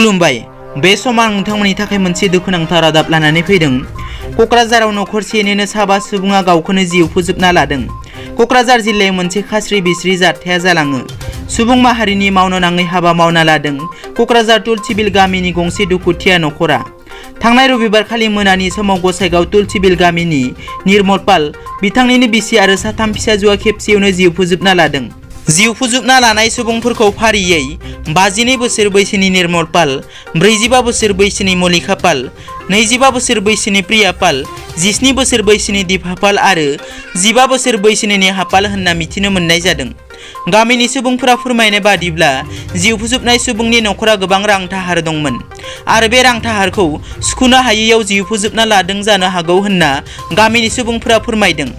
खुलुमबाय। बे समाव नोंथांमोननि थाखाय मोनसे दुखुनांथाव रादाब लानानै फैदों। कक्राझाराव नखरसेनिनो 7 सुबुङा गावखौनो जिउ फोजोबना लादों। कक्राझार जिल्लायाव मोनसे खास्रि बिस्रि जाथाया जालाङो। सुबुं माहारिनि मावनो नाङै हाबा मावना लादों कक्राझार तुलसिबिल गामिनि गंसे दुखुथिया नखरा। थांनाय रबिबारखालि मोनानि समाव गसाइगाव तुलसिबिल गामिनि निर्मल पाल बिथांनिनो बिसि आरो 3 फिसाजोआ खेबसेयावनो जिउ फोजोबना लादों। जिउ फोजोबना लानाय सुबुंफोरखौ फारियै 52 बोसोर बैसोनि निर्मल पाल, 45 बोसोर बैसोनि मलिका पाल, 25 बोसोर बैसोनि प्रिया पाल, 17 बोसोर बैसोनि दीपा पाल आरो 15 बोसोर बैसोनि नेहा पाल होनना मिथिनो मोननाय जादों। गामिनि सुबुंफोरा फोरमायनाय बादिब्ला जिउ फोजोबनाय सुबुंनि नखरा गोबां रां दाहार दंमोन आरो बे रां दाहारखौ सुख'नो हायैयाव जिउ फोजोबना लादों जानो हागौ होनना गामिनि सुबुंफोरा फोरमायदों।